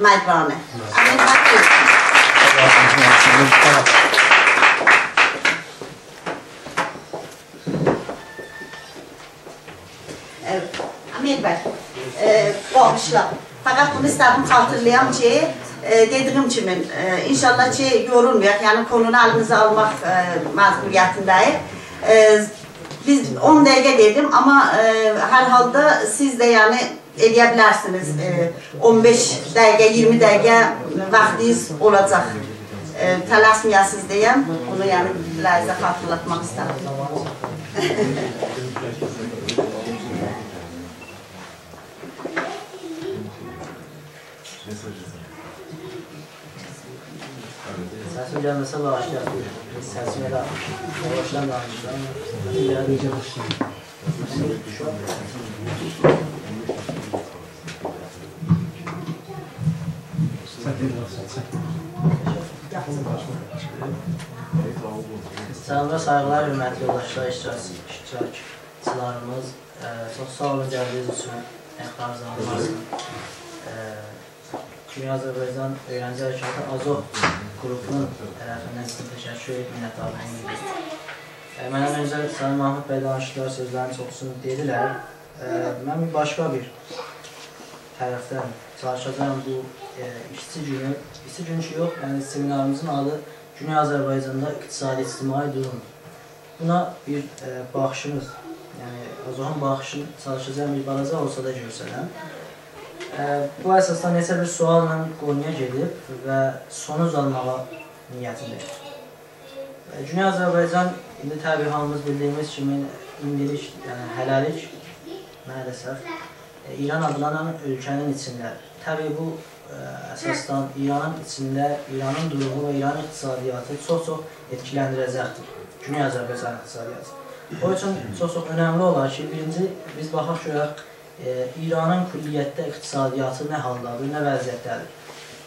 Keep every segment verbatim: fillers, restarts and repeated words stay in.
مردانه. امین بی، بویورون. ائ، امیر بی، ائ، باغیشلا. فقط بونو ایسته‌دیم خاطیرلایام کی، ائ، دئدیگیم کیمی، ائ، ان‌شاءالله کی، یورولمایاق. یعنی، قونونو الیمیزه آلماق، ائ، مجبوریتینده‌ییک. ائ، بیز اون دقیقه دئدیم، آمما، ائ، هر حالدا سیز ده، یعنی، ائلیه بیلرسینیز، ائ، اون بئش دقیقه، اییرمی دقیقه واختینیز اولاجاق. ائ، تلسمه‌یه‌سیز دئیه، بونو، یعنی، بیله‌زه خاطیرلاتماق ایسته‌دیم. سسیم گلمه‌سه باغیشلایین. سسیم ائله یاواشدان دانیشیرام. سلاملار، سایغیلار، حؤرمتلی یولداشلار، اشتراک، اشتراکچیلاریمیز. ائ، چوخ ساغ اولون گلدیگینیز اوچون، آیاقلارینیز آغریماسین. ائ، گونئی آذربایجان اؤیرنجی حرکاتی آذوح قروپونون طرفیندن سیزه تشکر ائدیب، منتدارلیغیمی بیلدیریم. ائ، مندن اؤنجه سایین محمود بی دانیشدیلار، سؤزلرین چوخوسونو دئدیلر. ائ، من بیر باشقا بیر طرفدن چالیشاجاغام بو، ائ، ایشچی گونو، ایشچی گونو کی یوخ، یعنی سمیناریمیزین آدی گونئی آذربایجاندا اقتصادی اجتماعی دوروم. بونا بیر، ائ، باخیشیمیز، یعنی آذوحون باخیشینی چالیشاجاغام بیر بالاجا اولسا دا گؤرسدم. ائ، بو اساسدا نئچه بیر سؤاللا قونویا گئدیب و سونوج آلماغا نیتینده‌ییک. ائ، گونئی آذربایجان ایندی طبیعی هامیمیز بیلدیگیمیز کیمی ایندیلیک، یعنی هله‌لیک مع‌الاسف، ائ، ایران آدلانان اؤلکه‌نین ایچینده. طبیعی بو، ائ، اساسدان ایرانین ایچینده ایرانین دورومو و ایرانین اقتصادیاتی چوخ-چوخ ائتکیلندیره‌جکدیر. گونئی آذربایجان اقتصادیاتی. او اوچون چوخ-چوخ اؤنملی اولار کی، بیرینجی بیز باخاق گؤرک، ائ، ایرانین کلیتده اقتصادیاتی نه حالدادیر، نه وضعیتده‌دیر.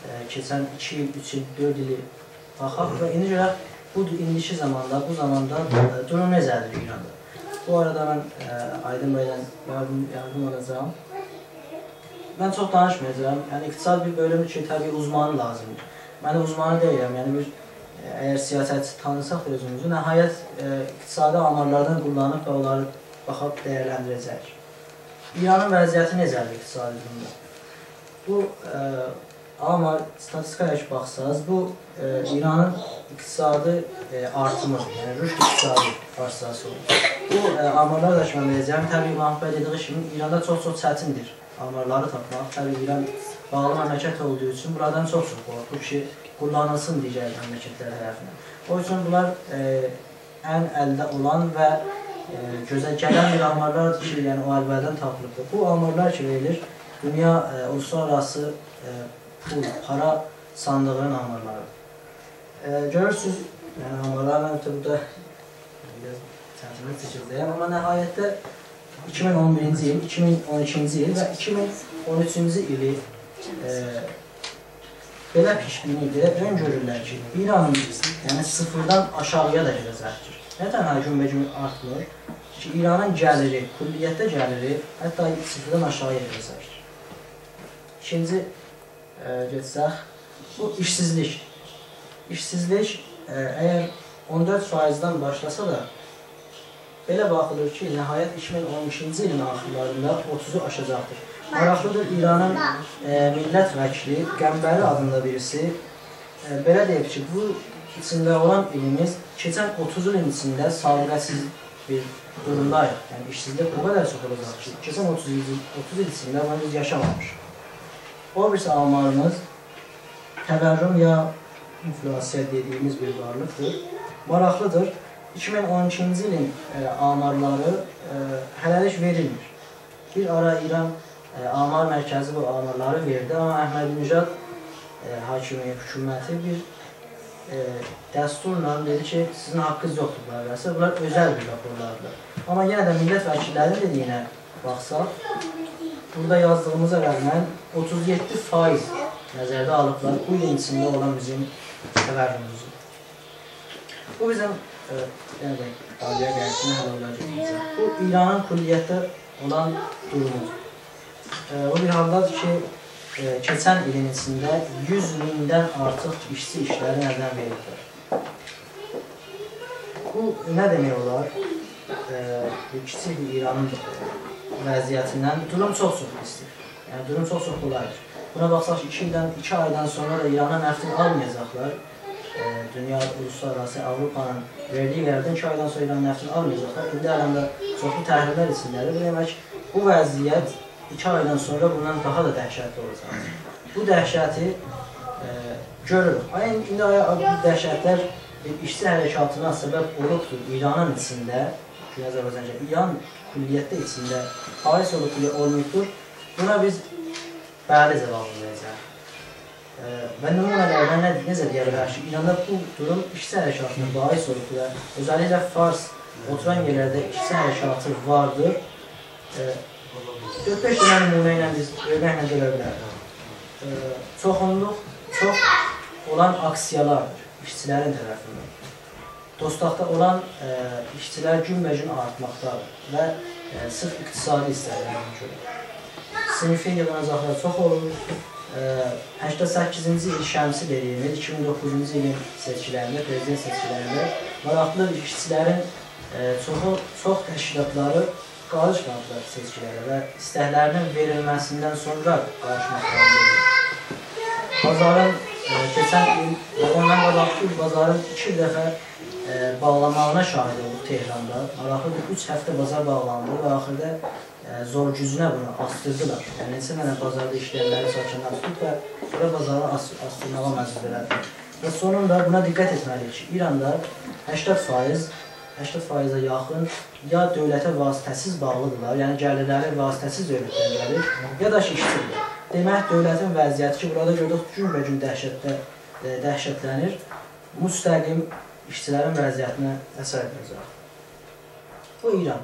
ائ، کئچن ایکی ایل، اوچ ایل، دؤرد ایلی باخاق و ایندی گؤرک بو دو-، ایندیکی زاماندا، بو زاماندا، ائ، دوروم نئجه‌دیر ایراندا؟ بو آرادا من، ائ، آیدین بیدن یاردیم، یاردیم آلاجاغام. من چوخ دانیشمایاجاغام. یعنی، اقتصاد بیر بؤلومدور کی، طبیعی اوزمانی لازیمدیر. من اوزمانی دئییلم، یعنی بیر، ائ، اگر سیاستچی تانیساق دا اؤزوموزو، نهایت، ائ، اقتصادی آمارلاردان قوللانیب و اونلاری باخیب دیرلندیره‌جه‌ییک. ایرانین وضعیتی نئجه‌دیر اقتصادی دورومدا؟ بو، ائ، آمار، استاتیستیکایا کی باخساز، بو، ائ، ایرانین اقتصادی، ائ، آرتیمی، یعنی رشد اقتصادی فارسجاسی اولور. بو، ائ، آمارلاری دا کی من وئره‌جم، طبیعی محمود بی دئدیگی کیمی ایراندا چوخ-چوخ چتیندیر آمارلاری تاپماق. طبیعی ایران باغلی مملکت اولدوغو اوچون بونلاردان چوخ-چوخ قورخور کی، قوللانیلسین دیگر مملکتلر طرفیندن. او اوچون بونلار، ائ، ان الده اولان و، ائ، گؤزه گلن بیر آمارلاردیر کی، یعنی او اولدن تاپیلیبدیر. بو آمارلار کی وئریلیر، دونیا، ائ، اولوسلارآراسی، ائ، پول، پارا صاندیغینین آمارلاری. ائ، گؤرورسونوز، یعنی آمارلاری من بورادا بیر آز چتینلیک چکیردیم، آمما نهایتده ایکی مین اون بیرینجی ایل، ایکی مین اون ایکینجی ایل و ایکی مین اون اوچونجو ایلی، ائ، بئله پیش‌بینی، بئله اؤن‌گؤرورلر کی، ایرانین، یعنی، صفردن آشاغییا دا گئده‌جکدیر. نه تنها گون‌به‌گون آرتمیر کی، ایرانین گلیری، کلیتده گلیری حتی صفردن آشاغییا گئده‌جکدیر. ایکینجی، ائ، گئتسک، بو ایشسیزلیک. ایشسیزلیک، ائ، اگر اون دؤرد فایزدن باشلاسا دا، بئله باخیلیر کی، نهایت ایکی مین اون ایکینجی ایلین آخیرلاریندا اوتوزو آشاجاقدیر. ماراقلیدیر، ایرانین، ائ، میللت وکیلی قنبری آدیندا بیریسی، ائ، بئله دئییب کی، بو ایچینده اولان ایلیمیز کئچن اوتوز ایلین ایچینده سابقه‌سیز بیر دورومداییق. یعنی، ایشسیزلیک بو قدر چوخ اولاجاق کی، کئچن اوتوز ایل، اوتوز ایل ایچینده بونو بیز یاشامامیشیق. او بیریسی آماریمیز تورم یا اینفلاسیا دئدیگیمیز بیر وارلیقدیر. ماراقلیدیر، ایکی مین اون ایکینجی ایلین، ائ، آمارلاری، ائ، هله‌لیک وئریلمیر. بیر آرا ایران، ائ، آمار مرکزی بو آمارلاری وئردی، آمما احمدی‌نژاد، ائ، حاکمی، حکومتی بیر، ائ، دستورلا دئدی کی، سیزین حاققینیز یوخدور بونلارا وئرسه. بونلار اؤزل بیر راپورلاردیر. آمما یئنه ده میللت وکیللرینین دئدیگینه باخساق، بورادا یازدیغیمیزا رغمن اوتوز یئددی فایز نظرده آلیبلار بو ایلین ایچینده اولان بیزیم تورموموزو. بو بیزیم، ائ، یعنی، دالییا قاییتدیم، هله اونلاری گؤتوره‌جم. بو ایرانین کلیتده اولان دورومودور. ائ، او بیر حالدادیر کی، ائ، کئچن ایلین ایچینده یوز میندن آرتیق ایشچی ایشلرین الدن وئریبدیر. بو نه دئمک اولار؟ ائ، بیر کیچیک بیر ایرانین وضعیتیندن دوروم چوخ-چوخ پیسدیر. یعنی، دوروم چوخ-چوخ قولایدیر. بونا باخساق، ایکی ایلدن، ایکی آیدان سونرا دا ایرانین نفتینی آلمایاجاقلار. ائ، دونیا، اولوسلارآراسی، آوروپانین وئردیگی قراردان ایکی آیدان سونرا ایرانین نفتینی آلمایاجاقلار. ایندی الان دا چوخلو تحریم‌لر ایچینده‌دیر. بو دئمک، بو وضعیت ایکی آیدان سونرا بوندان داها دا دهشتلی اولاجاق. بو دهشتی، ائ، گؤروروک. آیا ایندی، آیا بو دهشتلر بیر ایشچی حرکاتینا سبب اولوبدور ایرانین ایچینده، گونئی آذربایجان، ایران کلیتده ایچینده باعث اولوبدور یا اولماییبدیر؟ بونا بیز بلی جاوابینی وئره‌جه‌ییک. ائ، و نمونه‌لردن نه، نئجه دئیه بیلریک کی، ایراندا بو دوروم ایشچی حرکاتینا باعث اولوبدور و اؤزللیکله فارس اوتوران یئرلرده ایشچی حرکاتی واردیر. ائ، دؤرد-بئش دنه نمونه ایله بیز اؤرنکله گؤره بیلریک. ائ، چوخونلوق، چوخ اولان آکسییالاردیر ایشچیلرین طرفیندن. دوستاقدا اولان، ائ، ایشچیلر گون‌به‌گون آرتماقدادیر و، ائ، صیرف اقتصادی ایستکلرینه گؤره. صینیفی ییغیناجاقلار چوخ اولور. ائ، هشتاد سککیزینجی ایل شمسی دئدیگیمیز ایکی مین دوققوزونجو ایلین سئچکیلرینده، پرزیدنت سئچکیلرینده ماراقلی ایشچیلرین، ائ، چوخو، چوخ تشکیلاتلاری قاریشمادیلار سئچکیلره و ایستکلرینین وئریلمه‌سیندن سونرا قاریشماقلاری اولدو. بازارین، ائ، کئچن ایل و اوندان قاباقکی ایل بازارین ایکی دفعه، ائ، باغلاماغینا شاهید اولدوق تهراندا. ماراقلیدیر، اوچ هفته بازار باغلاندی و آخیردا، ائ، زور گوجونه بونو آسدیردیلار. یعنی، نئچه دنه بازاردا ایشله‌ینلری چاکیندان توتوب و سونرا بازاری آس-، آسدیرماغا مجبور ائله‌دیلر. و سونوندا بونا دقت ائتمه‌لی‌ییک کی، ایراندا هشتاد فایز، هشتاد فایزه یاخین یا دؤولته واسطه‌سیز باغلیدیرلار، یعنی گلیرلری واسطه‌سیز دؤولتدن گلیر، یا دا کی، ایشچیدیر. دئمک، دؤولتین وضعیتی کی، بورادا گؤردوک، گون‌به‌گون دهشتده، ائ، دهشتلنیر، مستقیم ایشچیلرین وضعیتینه اثر ائده‌جک. بو ایران.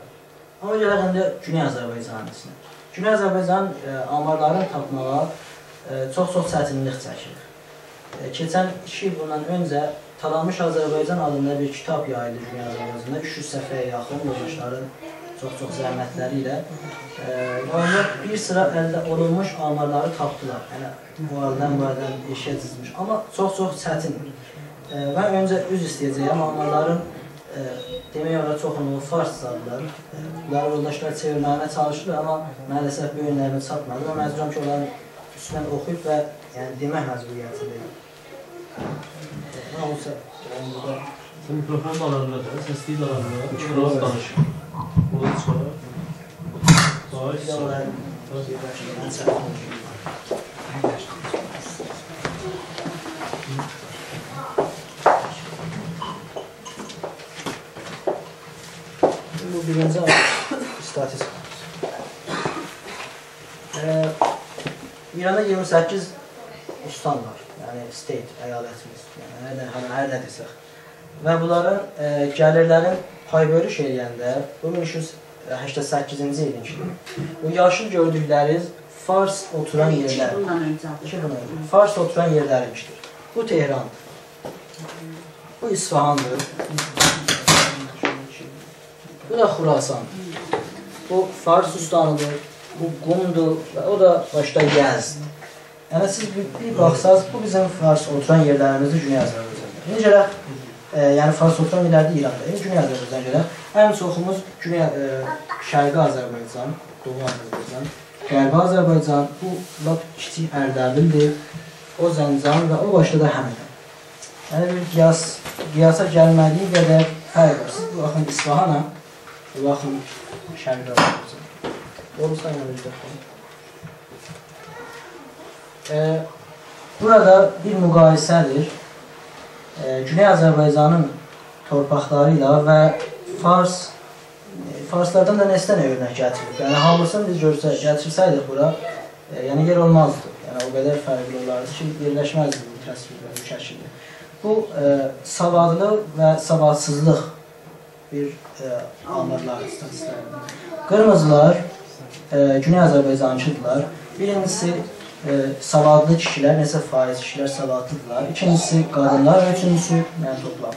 آمما گلک ایندی گونئی آذربایجانین ایچینه. گونئی آذربایجان، ائ، آمارلارین تاپماغا، ائ، چوخ-چوخ چتینلیک چکیر. ائ، کئچن ایکی ایل بوندان اؤنجه تالانمیش آذربایجان آدیندا بیر کیتاب یاییلدی گونئی آذربایجاندا. اوچ یوز صفحه‌یه یاخین یولداشلارین چوخ-چوخ زحمتلری ایله. ائ، و اونلار بیر سیرا الده اولونموش آمارلاری تاپدیلار. یعنی، او الدن، بو الدن ائشییه جیزمیش. آمما چوخ-چوخ چتین. ائ، من اؤنجه عذر ایسته‌یه‌جه‌یم، آمارلارین، ائ، دئمک اولار چوخونلوغو فارسجادیلار. ائ، بونلاری یولداشلار چئویرمه‌یینه چالیشیرلار، آمما مع‌الاسف بویونلرینه چاتمادی و مجبورام کی، اونلارین اوستوندن اوخویوب و، یعنی، دئمک مجبوریتینده‌یم. نه اولسا، یعنی، بورادا سن میکروفون دا آلاندا دا، سسلیگی ده آلاندا، بیر آز دانیش. بورادا چیخار. دانیش. بیر آز دا، بیر آز دا، من چاتماییم. بو بیرینجی ایستاتیستیکا. ائ، ایراندا اییرمی سککیز استان وار. یعنی، state، ایالتیمیز. یعنی، هر نه، هر، هر نه دئسک. و بونلارین، ائ، گلیرلرین پای بؤلوش ائله‌ینده، بو مین اوچ یوز هشتاد سککیزینجی ایلینکیدیر. بو یاشیل گؤردوکلرینیز فارس اوتوران یئرلر. ایکی بوندان اؤنجه‌دیر. ایکی بوندان اؤنجه. فارس اوتوران یئرلرینکیدیر. بو تهران. بو اصفهاندیر. بو دا خراسان. بو فارس اوستانیدیر. بو قومدور و او دا باشدا یزد. یعنی سیز بیر، بیر باخساز، بو بیزیم فارس اوتوران یئرلریمیزدیر گونئی آذربایجاندا. ایندی گلک، ائ، یعنی فارس اوتوران یئرلری ایراندا، ایندی گونئی آذربایجانا گلک. ان چوخوموز گونئی، ائ، شرقی آذربایجان، دوغو آذربایجان، غربی آذربایجان، بو لاپ کیچیک اردبیلدیر، او زنجان و او باشدا دا همدان. یعنی بیر قیاس، قیاسا گلمه‌دیگی قدر فرق وار. سیز بو باخین اصفهانا، بو باخین شرقی آذربایجان. دوغروسو، یعنی بیر دفعه. ائ، بورادا بیر مقایسه‌دیر. ائ، گونئی آذربایجانین تورپاقلاری ایله و فارس، ائ، فارسلاردان دا نئچه دنه اؤرنک گتیریب. یعنی، هامیسینی بیز گؤرسه-، گتیرسه‌یدیک بورا، ائ، یعنی، یئر اولمازدی. یعنی، او قدر فرقلی اولاردی کی، یئرلشمزدی بو تصویرده، بو شکیلده. بو، ائ، سوادلی و سوادسیزلیق بیر، ائ، آمارلار، ایستاتیستیکلار. قیرمیزیلار، ائ، گونئی آذربایجانکیدیرلار. بیرینجیسی، ائ، سوادلی کیشیلر، نئچه فایز کیشیلر سوادلیدیرلار. ایکینجیسی، قادینلار و اوچونجوسو، یعنی، توپلام.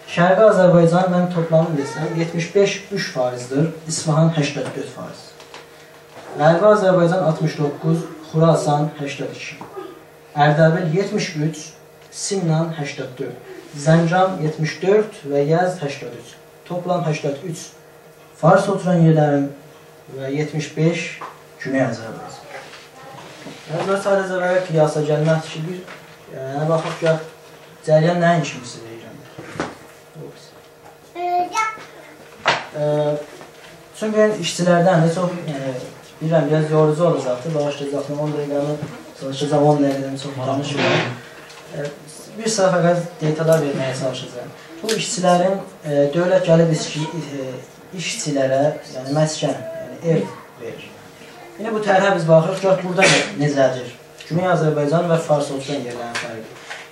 شرقی آذربایجان، من توپلامی دئسم، یئتمیش بئش اوچ فایزدیر، اصفهان هشتاد دؤرد فایز. غربی آذربایجان آلتمیش دوققوز، خراسان هشتاد ایکی، اردبیل یئتمیش اوچ، سمنان هشتاد دؤرد، زنجان یئتمیش دؤرد و یزد هشتاد اوچ. توپلام هشتاد اوچ فارس اوتوران یئرلرین و یئتمیش بئش گونئی آذربایجان. یعنی، بونلار ساده‌جه بئله قیاسا گلمز کی، بیر، یعنی، باخاق گؤرک جریان نه‌یین کیمیسی‌دیر ایراندا. اوپس. ائ، چونکی، یعنی، ایشچی‌لردن ده چوخ، یعنی، بیلیرم، بیر آز یوروجو اولاجاقدیر، باغیشلایاجاقسینیز، اون دقیقه‌می چالیشاجاغام، اون دقیقه‌دن چوخ دانیشماییم. ائ، بیر سیرا فقط دئتاللار وئرمه‌یه چالیشاجاغام. بو ایشچی‌لرین، ائ، دؤولت گلیب ایشچی-، ائ، ایشچی‌لره، یعنی مسکن، یعنی ائو وئریر. ایندی بو طرحه بیز باخیریق، گؤرک بورادا نئجه‌دیر؟ گونئی آذربایجان و فارس اوتوران یئرلرین فرقی.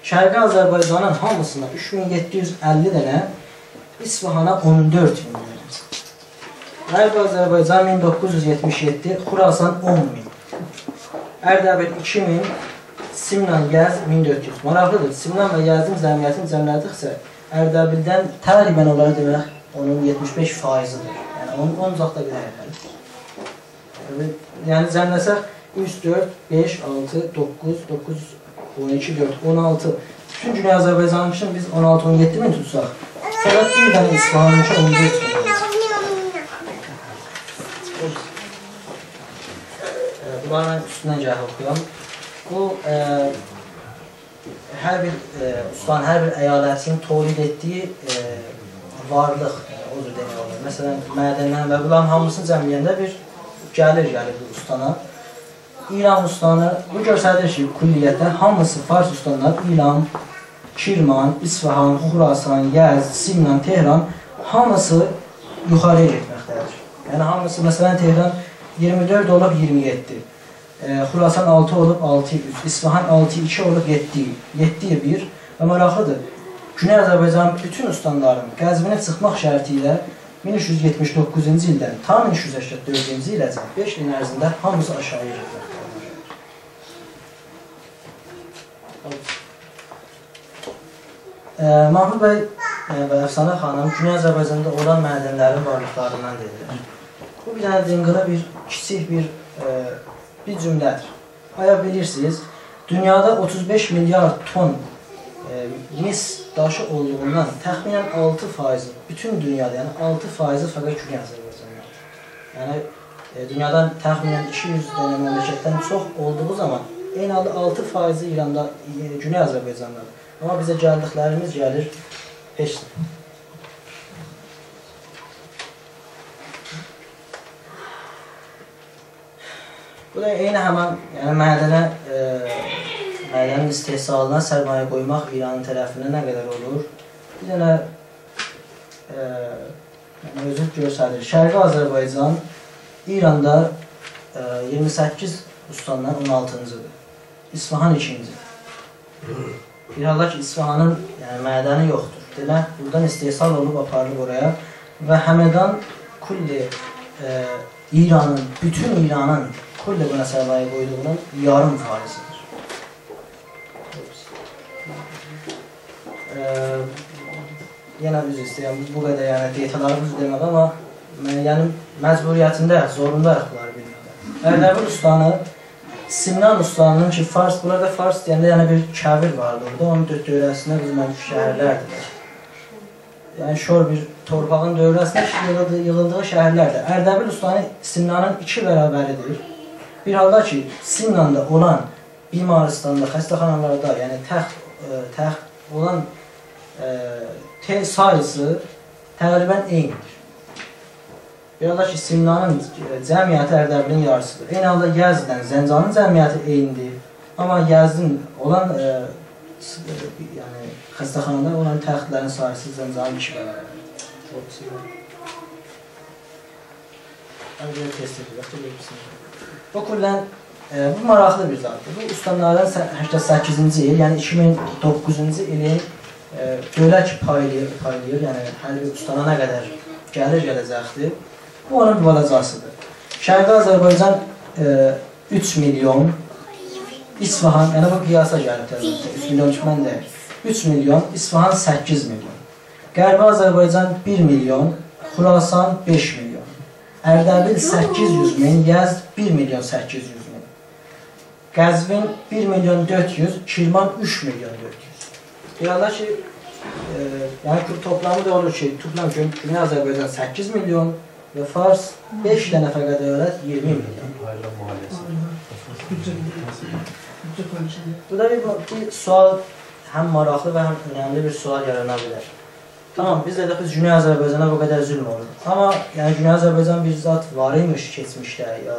شرقی آذربایجانین هامیسینا اوچ مین یئددی یوز اللی دنه، اصفهانا اون دؤرد مین دنه. غربی آذربایجان مین دوققوز یوز یئتمیش یئددی، خراسان اون مین. اردبیل ایکی مین، سمنان، یزد مین دؤرد یوز. ماراقلی‌دیر، سمنان و یزدین جمعیتینی جمعله‌دیکجه اردبیلدن تقریباً اولار دئمک، اونون یئتمیش بئش فایضی‌دیر. یعنی، اونون، اونون اوزاقدا بیر هر یعنی، جمعله‌سک، اوچ، دؤرد، بئش، آلتی، دوققوز، دوققوز، اون ایکی، دؤرد، اون آلتی. بوتون گونئی آذربایجانین اوچون بیز اون آلتی، اون یئددی مین توتساق، فقط بیر دنه اصفهانین کی، اون دؤرد مین. ائ، بونلارین اوستوندن گلیب اوخویام. بو، ائ، هر بیر، ائ، استان، هر بیر ایالتین تولید ائتدیگی، ائ، وارلیق، ائ، او جور دئمک اولار. مثلا، معدندن و بونلارین هامیسینی جمعله‌ینده بیر گلیر، گلیر بو استانا. ایلام استانی، بو گؤستریر کی، کلیتده هامیسی فارس استانلاری، ایلام، کرمان، اصفهان، خراسان، یزد، سمنان، تهران، هامیسی یوخاری‌یا گئتمکده‌دیر. یعنی، هامیسی، مثلا، تهران ایگیرمی دؤرد اولوب ایگیرمی یئددی. ائ، خراسان آلتی اولوب آلتی اوچ، اصفهان آلتی ایکی اولوب یئددی، یئددی بیر. و ماراقلی‌دیر، گونئی آذربایجانین بوتون استانلارین قزوینه چیخماق شرطی ایله مین اوچ یوز یئتمیش دوققوزونجو ایلدن تا مین اوچ یوز سکسن دؤردونجو ایله‌جن بئش ایلین عرضینده هامیسی آشاغی‌یا گئتمکده‌دیر. ائ، محمود بی، ائ، و افسانه خانیم گونئی آذربایجاندا اولان معدنلرین وارلیقلاریندان دئدیلر. بو بیر دنه دینقیلی بیر، کیچیک بیر، ائ، بیر جمله‌دیر. آیا بیلیرسینیز، دونیادا اوتوز بئش میلیارد تون، ائ، مس داشی اولدوغوندان تخمیناً آلتی فایضی، بوتون دونیادا، یعنی آلتی فایضی فقط گونئی آذربایجاندادیر. یعنی، ائ، دونیادا تخمیناً ایکی یوز دنه مملکتدن چوخ اولدوغو زامان، عینی حالدا آلتی فایضی ایراندا، ائ، گونئی آذربایجاندادیر. آمما بیزه گلدیکلریمیز گلیر هئچ نه. بو دا عینی همان، یعنی معدنه، ائ، معدنین استحصالینا سرمایه قویماق ایرانین طرفیندن نه قدر اولور؟ بیر دنه، ائ، یعنی اؤزو گؤستریر. شرقی آذربایجان ایراندا، ائ، ایگیرمی سککیز استاندان اون آلتینجی‌دیر. اصفهان ایکینجی‌دیر. بیر حالدا کی، اصفهانین، یعنی، معدنی یوخدور. دئمک، بورادان استحصال اولوب آپاریلیب اورایا و همدان کل، ائ، ایرانین، بوتون ایرانین کل بونا سرمایه قویدوغونون یاریم فایضی‌دیر. ائ، یئنه عذر ایسته‌ییرم، بو قدر، یعنی، دئتاللاری دوز دئمک، آمما من، یعنی، مجبوریتینده، زورونداییق بونلاری بیلمه‌یه. اردبیل استانی، سمنان استانینین کی، فارس، بورادا فارس دئینده، یعنی، بیر کویر واردی اورادا، اونون دؤ-، دؤوره‌سینده بیز، من، شهرلردیر. یعنی، شور بیر تورپاغین دؤوره‌سینده ییغیلدی-، ییغیلدیغی شهرلردیر. اردبیل استانی سمنانین ایکی برابری‌دیر. بیر حالدا کی، سمناندا اولان بیمارستاندا، خسته‌خانالاردا، یعنی تخت، ائ، تخت اولان، ائ، تئل ساییسی تقریباً عینی‌دیر. بیر حالدا کی، سمنانین، ائ، جمعیتی اردبیلین یاریسی‌دیر. عینی حالدا یزدله زنجانین جمعیتی عینی‌دیر. آمما یزدین اولان، ائ، س-، ائ، یعنی خسته‌خانادا اولان تختلرین ساییسی زنجانین ایکی برابری‌دیر. اول تست ائدیلیر، یوخسا یوخسا. بو کلاً، ائ، بو ماراقلی بیر زاددیر. بو استانلارین سه-، هشتاد سککیزینجی ایل، یعنی ایکی مین دوققوزونجو ایلین، ائ، دؤولت کی پایلاییر، پایلاییر، یعنی هر بیر استانا نه قدر گلیر گله‌جکدیر. بو اونون بیر بالاجاسی‌دیر. شرقی آذربایجان، ائ، اوچ میلیون، اصفهان، یعنی بو قیاسا گلیب البته، اوچ میلیون کی من دئییل. اوچ میلیون، اصفهان سککیز میلیون. غربی آذربایجان بیر میلیون، خراسان بئش میلیون. اردبیل سککیز یوز مین، یزد بیر میلیون سککیز یوز مین. قزوین بیر میلیون دؤرد یوز، کرمان اوچ میلیون دؤرد یوز. دئییرلر کی، ائ، یعنی کی، توپلامی دا اولور کی، توپلام گون-، گونئی آذربایجان سککیز میلیون و فارس بئش دنه فقط ائیالت اییرمی میلیون. بو دا بیر، بیر سؤال، هم ماراقلی و هم اؤنملی بیر سؤال یارانا بیلر. تامام، بیز دئدیک، بیز گونئی آذربایجانا بو قدر ظلم اولور. آمما، یعنی، گونئی آذربایجان بیر زاد وار ایمیش کئچمیشده، یا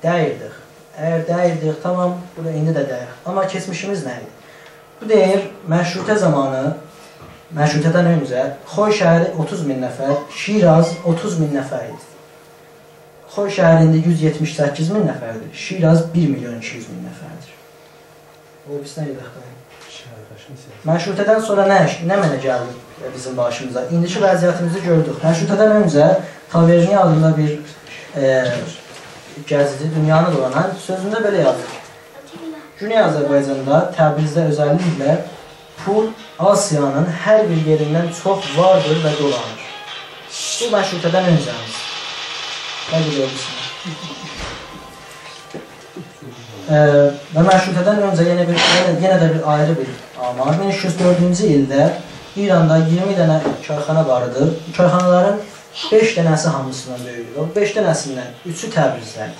دئییردیک. اگر دئییردیک، تامام، بو دا ایندی ده دئییر. آمما کئچمیشیمیز نه ایدی؟ بو دئییر، مشروطه زامانی، مشروطه‌دن اؤنجه خوی شهری اوتوز مین نفر، شیراز اوتوز مین نفر ایدی. خوی شهری ایندی یوز یئتمیش سککیز مین نفردیر، شیراز بیر میلیون ایکی یوز مین نفردیر. او بیز نه ائدک بئله؟ مشروطه‌دن سونرا نه ایش، نمنه گلدی بیزیم باشیمیزا؟ ایندیکی وضعیتیمیزی گؤردوک. مشروطه‌دن اؤنجه تاورنی آدیندا بیر، ائ، گزیجی دونیانی دولانان سؤزونده بئله یازیر: گونئی آذربایجاندا، تبریزده اؤزللیکله پول آسیانین هر بیر یئریندن چوخ واردیر و دولانیر. بو مشروطه‌دن اؤنجه‌میز. نه قدر اولسون. ائ، و مشروطه‌دن اؤنجه یئنه بیر، یئنه، یئنه ده بیر آیری بیر آمار. مین اوچ یوز دؤردونجو ایلده ایراندا اییرمی دنه کارخانا وار ایدی. بو کارخانالارین بئش دنه‌سی هامیسیندان بؤیوکدور. او بئش دنه‌سیندن اوچو تبریزده‌دیر.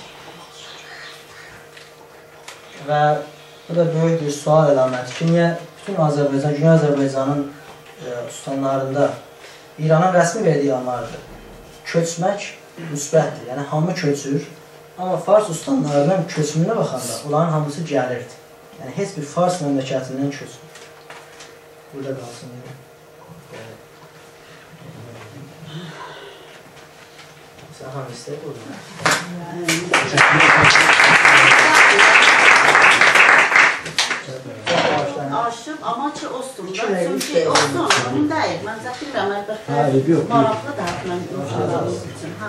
و بو دا بؤیوک بیر سؤال علامتی کی، نییه بوتون آذربایجان، گونئی آذربایجانین، ائ، استانلاریندا ایرانین رسمی وئردیگی آماردیر. کؤچمک مثبتدیر. یعنی، هامی کؤچور. آمما فارس استانلاری‌نین کؤچومونه باخاندا، اونلارین هامیسی گلیردی. یعنی، هئچ بیر فارس مملکتیندن کؤچمور. بورادا قالسین، یعنی. سن هامی ایسته‌ییر بورادا؟ آشیب، آمما کی، اولسون دا، ایکی دقیقه، چونکی ایکی دقیقه. اولسون، اونون دئییل. من بیلمیرم، البته، هه، یوخ، یوخ. ماراقلی دا، من، انشاءالله، اونون اوچون، هه.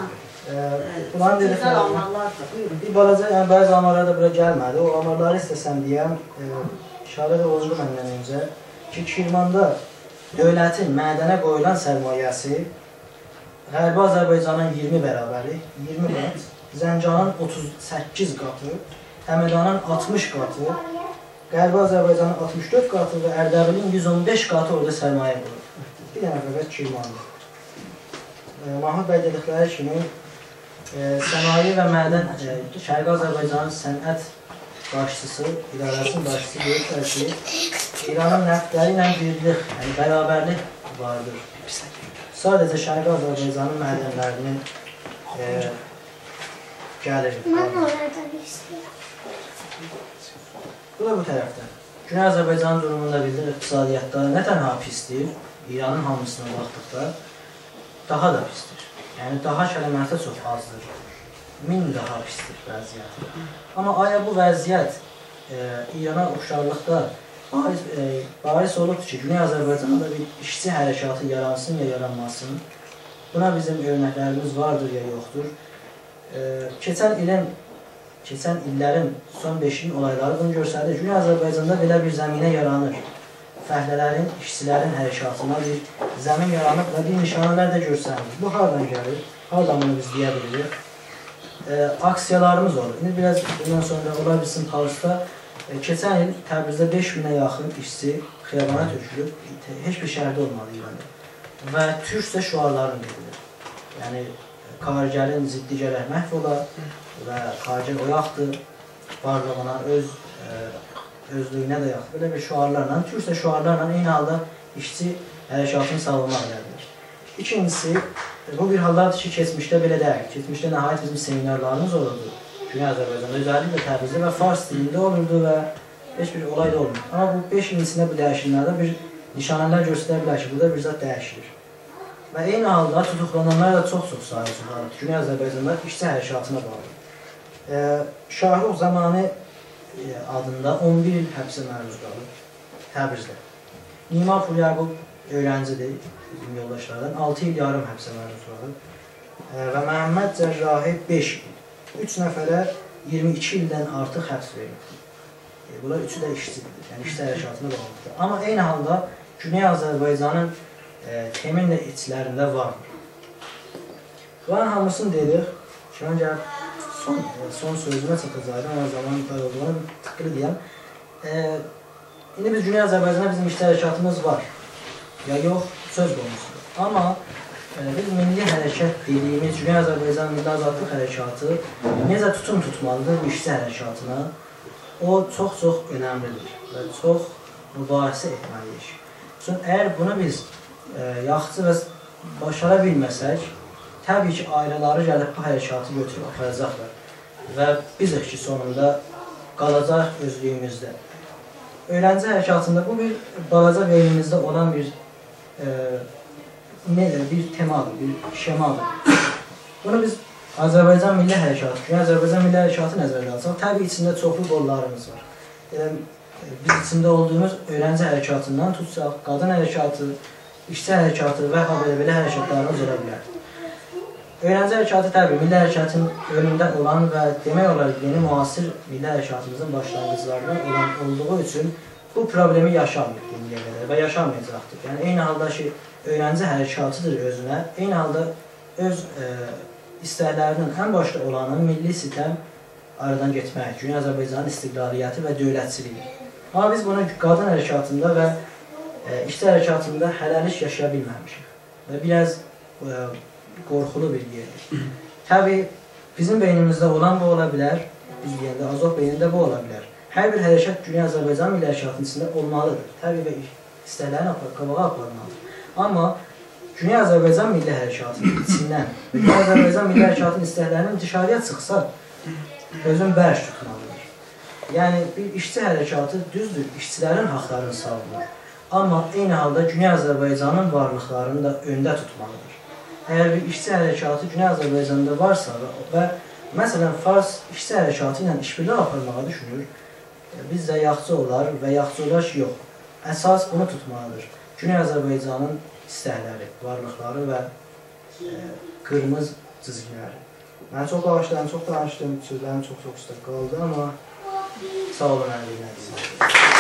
ائ، بونلارین گؤزل دئدیکلری آمارلاردیر، بویورون. بیر بالاجا، یعنی، بعضی آمارلار دا بورا گلمه‌دی. او آمارلاری ایسته‌سم دئیم، ائ، ایشاره ده اولدو مندن اؤنجه کی، کرماندا دؤولتین معدنه قویولان سرمایه‌سی غربی آذربایجانین اییرمی برابری، اییرمی قات، زنجانین اوتوز سککیز قاتی، همدانین آلتمیش قاتی، غربی آذربایجانین آلتمیش دؤرد قاتی و اردبیلین یوز اون بئش قاتی اورادا سرمایه قویولوب. بیر دنه فقط کرماندا. ائ، محمود بی دئدیکلری کیمی، ائ، صنایع و معدن، ائ، شرقی آذربایجانین صنعت باشچیسی، اداره‌سی‌نین باشچیسی دئییبلر کی، ایرانین نفتلری ایله بیرلیک، یعنی برابرلیک واردیر. ساده‌جه شرقی آذربایجانین معدنلری‌نین، ائ، گلیری. من اورادا ایسته‌ییرم. بو دا بو طرفدن. گونئی آذربایجانین دورومونو دا بیلدیک، اقتصادیاتدا نه تنها پیسدیر، ایرانین هامیسینا باخدیقدا داها دا پیسدیر. یعنی، داها کلمه‌سی چوخ آزدیر. مین داها پیسدیر وضعیتی. آمما آیا بو وضعیت، ائ، ایرانا اوخشارلیقدا باعث، ائ، باعث اولوبدور کی، گونئی آذربایجاندا بیر ایشچی حرکاتی یارانسین یا یارانماسین؟ بونا بیزیم اؤرنکلریمیز واردیر یا یوخدور؟ ائ، کئچن ایلین، کئچن ایللرین سون بئش ایلین اولایلاری بونو گؤستریر. گونئی آذربایجاندا بئله بیر زمینه یارانیر. فعله‌لرین، ایشچیلرین حرکاتینا بیر زمین یارانیب و بیر نشانه‌لر ده گؤرسنیر. بو هاردان گلیر؟ هاردان بونو بیز دئیه بیلیریک؟ ائ، آکسیالاریمیز اولور. ایندی بیر آز بوندان سونرا اولا بیلسین پاوسدا، ائ، کئچن ایل تبریزده بئش مینه یاخین ایشچی خیابانا تؤکولوب، هئچ بیر شهرده اولمادی ایراندا. و تورکجه شعارلارینی وئردیلر. یعنی، کارگرین ضدی گرک محو اولا و کارگر اویاقدیر، وارلیغینا، اؤز، ائ، اؤزلویونه ده یاخین. بئله بیر شعارلارلا، تورکجه شعارلارلا عینی حالدا ایشچی حرکاتینی ساوونماق ائله‌دیلر. ایکینجیسی، بو بیر حاللاردیر کی، کئچمیشده بئله دئییل. کئچمیشده نهایت بیزیم سمینارلاریمیز اولوردو. گونئی آذربایجاندا، اؤزللیکله تبریزده و فارس دیلینده اولوردو و هئچ بیر اولای دا اولموردو. آمما بو بئش ایلین ایچینده بو دییشیکلیکلرده بیر نشانه‌لر گؤستره بیلر کی، بورادا بیر زاد دییشیلیر. و عینی حالدا توتوقلانانلار دا چوخ-چوخ سایی چوخالیب. گونئی آذربایجاندا ایشچی حرکاتینا باغلی. ائ، شاهرخ زامانی، ائ، آدیندا اون بیر ایل حبسه معروض قالیب تبریزده. نیما پوری‌یعقوب اؤیرنجی‌دیر، بیزیم یولداشلاردان. آلتی ایل یاریم حبسه معروض قالیب. ائ، و محمد جراحی بئش ایل. اوچ نفره اییرمی ایکی ایلدن آرتیق حبس وئریلیب. ائ، بونلار اوچو ده ایشچی‌دیر، یعنی ایشچی حرکاتینا باغلی‌دیر. آمما عینی حالدا گونئی آذربایجانین، ائ، تمین ده ایچلرینده وار. بونلارین هامیسینی دئدیک. شیوان، گل. سون، سون سؤزومه چاتاجاقدیم، آمما زامانین دار اولدوغونا تیققیلی دئیم. ائ، ایندی بیز گونئی آذربایجاندا بیزیم ایشچی حرکاتیمیز وار. یا یوخ، سؤز قونوسودور. آمما، ائ، بیز میللی حرکت دئدیگیمیز گونئی آذربایجان میللی آزادلیق حرکاتی نئجه توتوم توتمالیدیر بو ایشچی حرکاتینا؟ او چوخ-چوخ اؤنملیدیر و چوخ مباحثه ائتمه‌لی‌ییک. چونکی اگر بونو بیز، ائ، یاخشی و باشارا بیلمه‌سک، طبیعی کی، آیریلاری گلیب بو حرکاتی گؤتوروب آپاراجاقلار. و بیز کی، سونوندا قالاجاق اؤزلویوموزده. اؤیرنجی حرکاتیندا بو بیر بالاجا بئینیمیزده اولان بیر، ائ، نه، بیر تئمادیر، بیر شمادیر. بونو بیز آذربایجان میللی حرکاتی، گونئی آذربایجان میللی حرکاتی نظرده آلساق، طبیعی ایچینده چوخلو قوللاریمیز وار. ائ، بیز ایچینده اولدوغوموز اؤیرنجی حرکاتیندان توتساق، قادین حرکاتی، ایشچی حرکاتی و هابئله بئله حرکاتلاریمیز اولا بیلر. اؤیرنجی حرکاتی طبیعی میللی حرکاتین اؤنونده اولان و دئمک اولار یئنی معاصر میللی حرکاتیمیزین باشلانغیجلاریندان اولان اولدوغو اوچون بو پروبلئمی یاشاماییب ایندییه قدر و یاشامایاجاقدیر. یعنی عینی حالدا کی، اؤیرنجی حرکاتیدیر اؤزونه، عینی حالدا اؤز، ائ، ایستکلری‌نین ان باشدا اولانین میللی ستم آرادان گئتمک، گونئی آذربایجانین استقلالیتی و دؤولتچیلیگی. آمما بیز بونو قادین حرکاتیندا و، ائ، ایشچی حرکاتیندا هله‌لیک یاشایا بیلمه‌میشیک. و بیر آز، ائ، قورخولو بیر یئردیر. طبیعی، بیزیم بئینیمیزده اولان بو اولا بیلر، بیز دئینده آزوف بئینینده بو اولا بیلر. هر بیر حرکت گونئی آذربایجان میللی حرکاتینین ایچینده اولمالیدیر. طبیعی و ایستکلرینی آپار-، قاباغا آپارمالیدیر. آمما گونئی آذربایجان میللی حرکاتینین ایچیندن و گونئی آذربایجان میللی حرکاتینین ایستکلری‌نین دیشاری‌یا چیخسا، اؤزون برک توتمالیدیر. یعنی، بیر ایشچی حرکاتی، دوزدور، ایشچیلرین حاقلارینی ساوونور. آمما عینی حالدا گونئی آذربایجانین وارلیقلارینی دا اؤنده توتمالیدیر. اگر بیر ایشچی حرکاتی گونئی آذربایجاندا وارسا و، و، مثلا، فارس ایشچی حرکاتی ایله ایش‌بیرلیگی آپارماغی دوشونور، بیز ده یاخشی اولار و یاخشی اولار کی، یوخ. اساس بونو توتمالیدیر. گونئی آذربایجانین ایستکلری، وارلیقلاری و، ائ، قیرمیزی جیزگیلری. منی چوخ باغیشلایین، چوخ دانیشدیم، سؤزلریم چوخ-چوخ اوسته قالدی، آمما ساغ اولون، منی دینله‌دینیز.